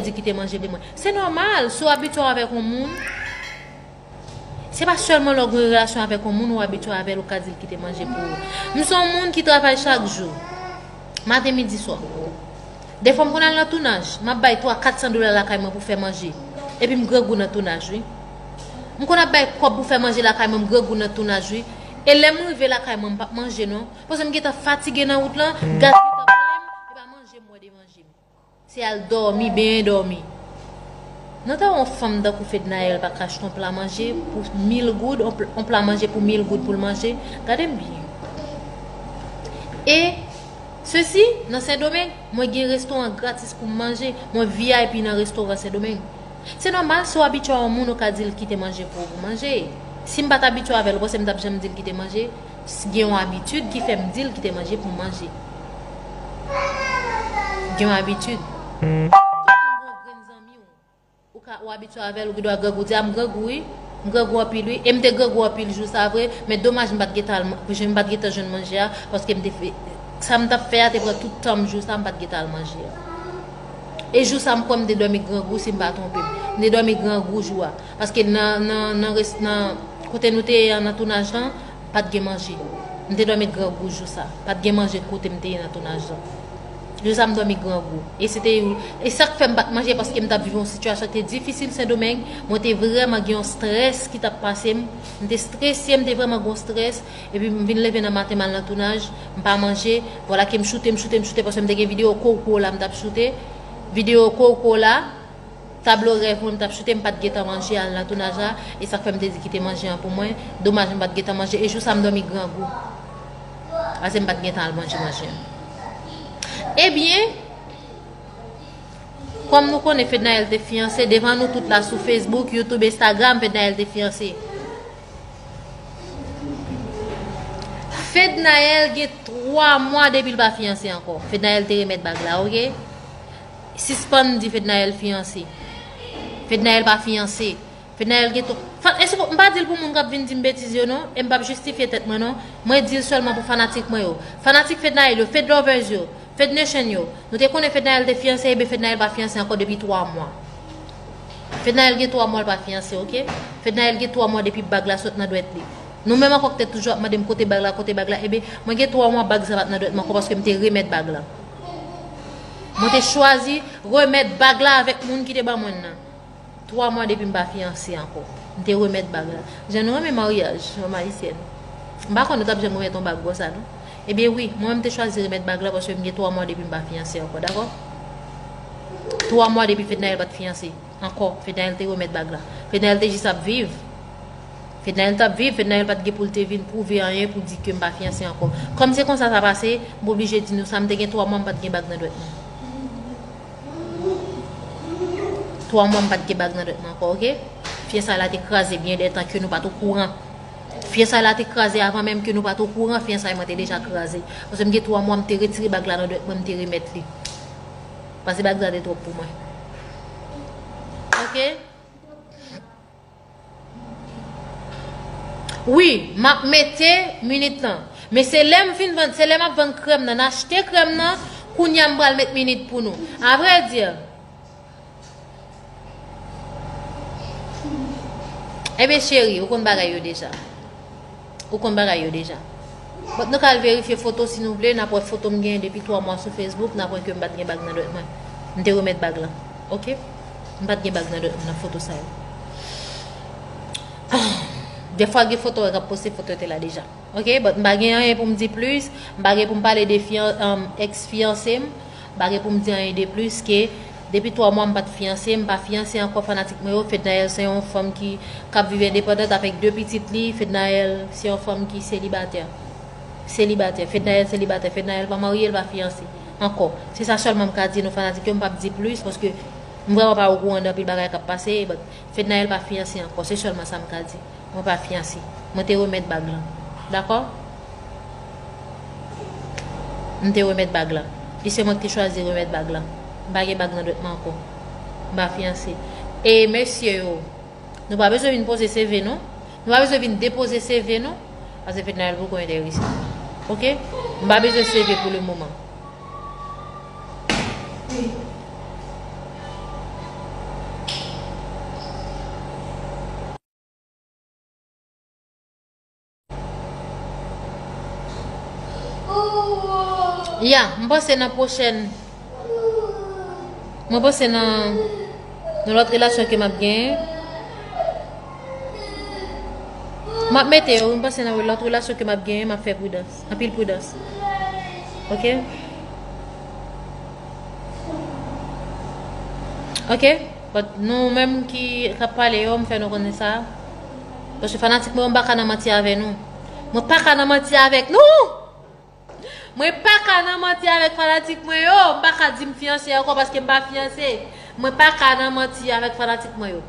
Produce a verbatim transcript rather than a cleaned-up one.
di kite manje pou mwen. Se nòmal, si w abitye w avèk yon moun, se pa sèlman lè w gen yon relasyon avèk yon moun ou abitye avè l ou ka di l kite manje pou ou. M se yon moun ki travay chak jou, maten, midi, swa. Defwa m konn al nan tounaj, m ap bay twa, kat san dola lakay mwen pou fè manje. Epi m grangou nan tounaj, wi. M konn ap bay kòb pou fè manje lakay mwen, m grangou nan tounaj, wi. E lè m rive lakay mwen, m p ap manje non. Paske m gentan fatige nan wout lan, gaz gentan plen m, e pa manje m wè devan je m. Se al dòmi, benyen dòmi. Nou ta wè yon fanm tankou Fednaelle pa ka achte yon pla manje pou mil goud, yon pl-, yon pla manje pou mil goud pou l manje. Gade m byen. E, sesi, nan Sendomeng, mwen gen restoran gratis pou m manje. Mwen V I P nan restoran Sendomeng. Se nòmal, si w abitye a yon moun, ou ka di l kite manje pou ou pou manje. Si m pa t abitye avè l, ou panse m t ap janm di l kite manje? S-, gen yon abitid ki fè m di l kite manje pou m manje. Gen yon abitid. Tout moun gen yon grenn zanmi w. Ou ka, ou abitye avè l, ou gendwa grangou, di, "A, m grangou, wi. M grangou anpil, wi." E m te grangou anpil jou sa vre, men domaj m pa t gentan al man-, m pa t gentan jwenn manje a, paske m te fè, sa m t ap fè a te pran tout tan m jou sa, m pa t gentan al manje a. E jou sa, m kwè m te dòmi grangou, si m pa twonpe m. M te dòmi grangou jou a. Paske nan, nan, nan res-, nan kote nou te ye an, nan tounaj lan, pa t gen manje. M te dòmi grangou jou sa. Pa t gen manje kote m te ye nan tounaj lan. Jou sa, m dòmi grangou. E se te, e sa k fè m pa t manje, paske m t ap viv yon sitiyasyon ki te difisil Sendomeng. Mwen te vrèman gen yon strès ki t ap pase m. M te strese, m te vrèman gen yon strès. Epi m vin leve nan maten, m al nan tounaj, m pa manje. Vwala ke m choute, m choute, m choute, paske m te gen videyo Koko la m t ap choute. Videyo Koko la, tablo rèv mwen m t ap choute, m pa t gentan manje, al nan tounaj la, e sa k fè m te di kite manje an pou mwen. Domaj m pa t gentan manje, e jou sa m dòmi grangou. Paske m pa t gentan al manje manje. Ebyen, kòm nou konnen Fednaelle te fiyanse, devan nou tout la sou Facebook, YouTube, Instagram, Fednaelle te fiyanse. Fednaelle gen twa mwa depi l pa fiyanse ankò. Fednaelle te remèt bag la, oke? Sispann di Fednaelle fiyanse. Fednaelle pa fiyanse. Fednaelle gen twa, fa-, èske m pa di l pou moun k ap vin di m betiz yo non, e m p ap jistifye tèt mwen non. Mwen di l sèlman pou fanatik mwen yo. Fanatik Fednaelle yo, Fed lovers yo, Fed Nation yo. Nou te konnen Fednaelle te fiyanse, ebyen Fednaelle pa fiyanse ankò depi twa mwa. Fednaelle gen twa mwa l pa fiyanse, oke? Fednaelle gen twa mwa depi bag la sot nan dwèt li. Nou menm ankò ki te toujou ap mande m kote bag la, kote bag la, ebyen, mwen gen twa mwa bag sa pa t nan dwèt mwen ankò paske m te remèt bag la. Mwen te chwazi remèt bag la avèk moun ki te ban mwen l nan. Twa mwa depi m pa fiyanse ankò. M te remèt bag la. Jan nou renmen maryaj, fanm ayisyèn. M pa konn nou t ap janm remèt yon bag konsa, non. Ebyen wi, mwen menm m te chwazi remèt bag la paske m gen twa mwa depi m pa fiyanse ankò, dakò? Twa mwa depi Fednaelle pa t fiyanse ankò, Fednaelle te remèt bag la. Fednaelle te jis ap viv. Fednaelle t ap viv, Fednaelle pa t gen pou l te vin pwouve anyen pou di ke m pa fiyanse ankò. Kòm se konsa sa pase, m oblije di nou sa, m te gen twa mwa m pa t gen bag nan dwèt mwen. Twa mwa m pa t gen bag nan dwèt mwen ankò, oke? Fiyansay la te kraze byen dètan ke nou pa t okouran. Fiyansay la te kraze avan menm ke nou pa t okouran, fiyansay mwen te deja kraze. Paske m gen twa mwa m te retire bag la nan dwèt mwen, m te remèt li. Paske bag la te twòp pou mwen. Oke? Wi, m ap mete minit lan. Men se lè m fin vann, se lè m ap vann krèm nan, n achte krèm nan, kounye a m pral met minit pou nou. Avrèdi, ebyen cheri, ou konn bagay yo deja. Ou konn bagay yo deja. But nou ka al verifye foto si nou vle, n ap wè foto m genyen depi twa mwa sou Facebook, n ap wè ke m pa t gen bag nan dwèt mwen. M te remèt bag lan. Oke? M pa t gen bag nan dwèt mwen nan foto sa yo. Dèfwa gen foto wè k ap poste foto yo te la deja. Oke? But m pa gen anyen pou m di plis, m pa gen pou m pale de fiyan-, um, ex fiyanse m. M pa gen pou m di anyen de plis ke depi twa mwa m pa t fiyanse, m pa fiyanse ankò fanatik mwen yo. Fednaelle se yon fanm ki, k ap viv endepandant avèk de pitit li. Fednaelle se yon fanm ki selibatè. Selibatè. Fednaelle selibatè. Fednaelle pa marye, l pa fiyanse ankò. Se sa sèlman m ka di nou fanatik yo, m p ap di plis paske m vrèman pa okouran de anpil bagay k ap pase, but Fednaelle pa fiyanse ankò. Se sèlman sa m ka di. Mwen pa fiyanse. Mwen te remèt bag lan. Dakò? M te remèt bag lan. E se mwen ki te chwazi remèt bag lan. M pa gen bag nan dwèt mwen ankò. M pa fiyanse. E mesye yo, nou pa bezwen vin poze C V non. Nou pa bezwen vin depoze C V non. Paske Fednaelle poko enterese. Oke? M pa bezwen C V pou le moman. Ya, m panse nan pwochèn, mwen panse nan yon lòt relasyon ke m ap genyen, m ap mete yo, m panse nan lòt relasyon ke m ap genyen, m ap fè pridans, anpil pridans. Ok? Ok? But nou menm ki k ap pale yo, m fè nou konnen sa. Paske fanatik mwen yo, m pa ka nan manti avè nou. Mwen pa ka nan manti avèk nou! Mwen pa ka nan manti avèk fanatik mwen yo. M pa ka di m fiyanse ankò paske m pa fiyanse. Mwen pa ka nan manti avèk fanatik mwen yo.